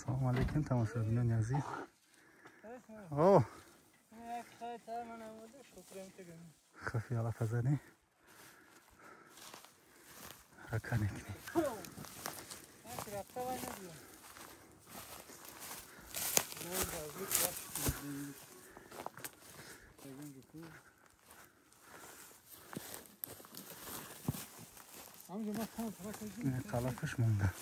Салом алейкум тамошобинони азиз. О! Хафи алафа задем. Ҳаракат мекунем. Қалафаш монда.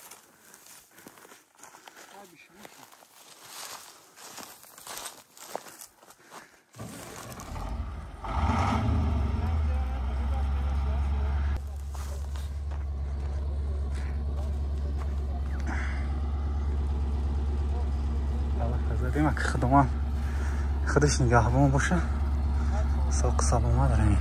Задем, ки худованд худаш нигаҳбон боша. Соқ саломат равем.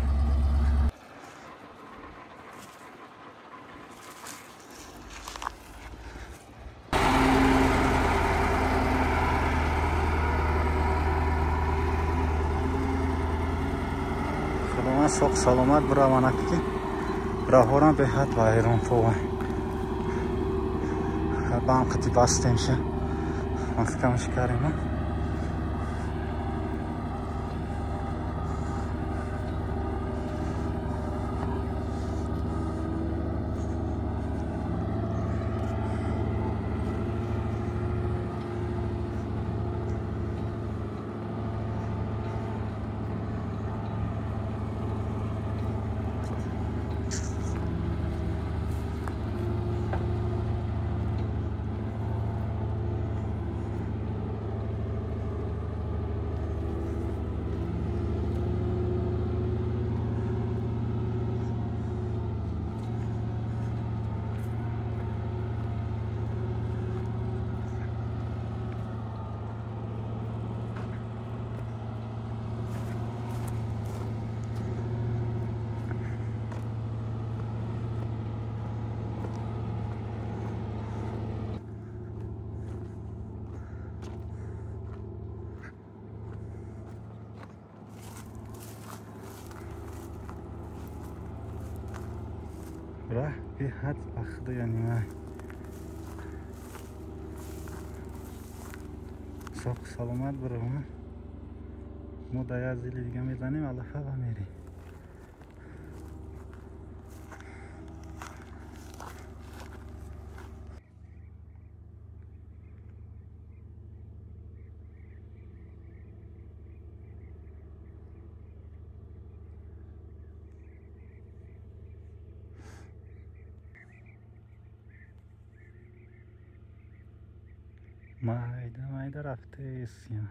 Худованд соқ саломат бираванад, ки роҳҳорам беҳад вайрон товай. Баам қити бастемша. Маҳкамаш кардем. Раҳ беҳад ба худоя соқ саломат биравам. Мо дар як зили дига мезанем алафа ва мерем. Майда майда рафтаесиям.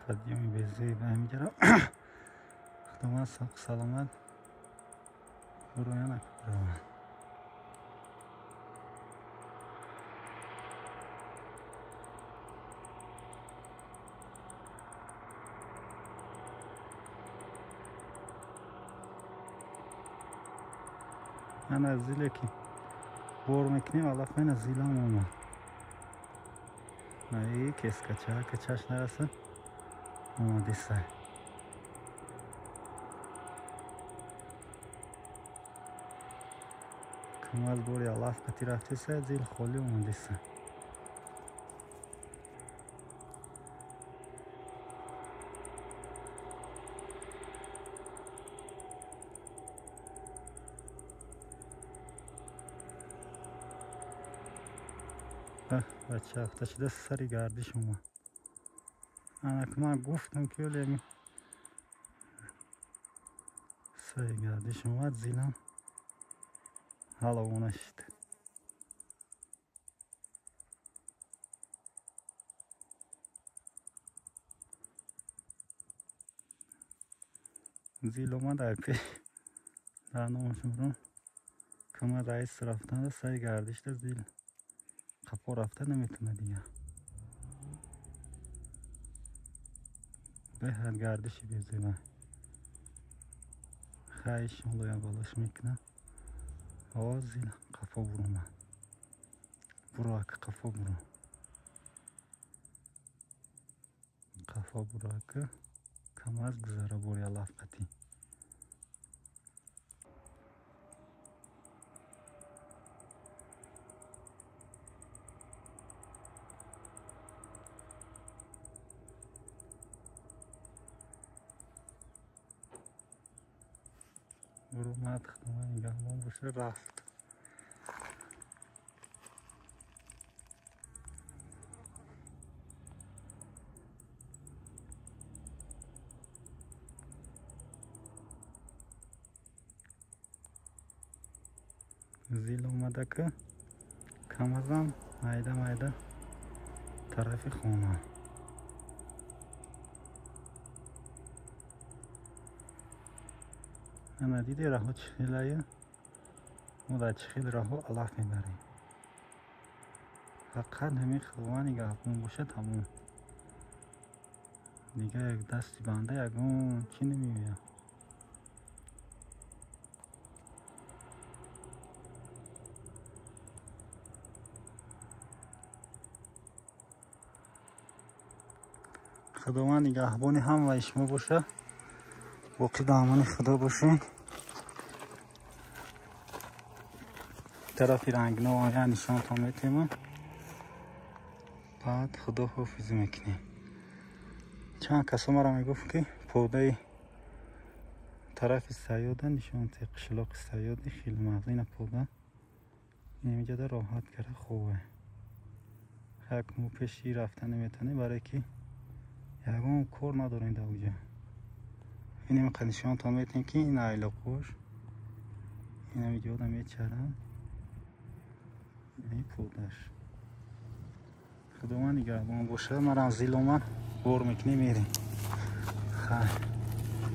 Подъёми безеба ҳамиҷаро худованд соқ саломат бурояна раванд. Ана зиле ки бор мекунем, алаф мена зилам омад. Наи кескача качаш нарасад. Омадиса. Камаз бори алаф қати рафтиса, зил холӣ омадиса. Бача афта шуда сари гардиш омад. Анак ман гуфтам, ки олеми сари гардиш омад, зилам ҳаловона шид. Зил омад ай пеш дар номашон. Кама раис рафтан сари гардишда зил қафо рафта наметавонад дига. Беҳад гардиши безеба. Хай шумолоям болош мекунам. О зил қафо буромад. Буро ака қафо буро. Қафо буро ака. Камаз гузара бори алаф қатӣ. Буромад худованд нигаҳбон боша рафт. Зил омада ки камазам майда майда тарафи хона. Ана диди раҳо чӣ хелая? Мо дар чӣ хел раҳо алаф мебарем. Фақат ҳамин худованд нигаҳбон боша тамом. Дига як дасти банда ягон чӣ намеояд. Худованд нигаҳбони ҳамаи шумо боша. Боқӣ дар амони Худо бошед. Тарафи рангно я нишонтон метемам. Баъд Худо ҳофизӣ мекунем. Чанд касо маро мегуфт ки подаи тарафи Саёда нишон те қишлоқи Саёди хеле мағзина пода. Инҷода роҳат кара хубе. Ҳак мо пеши рафта наметавонем барое ки ягон кор надорем дар уҷа. Инем нишонтон метем ки ин айлоқош инам иҷода мечаранд. Ин подаш. Худованд нигаҳбон боша. Марам зил омад бор мекунем мерем. Хай.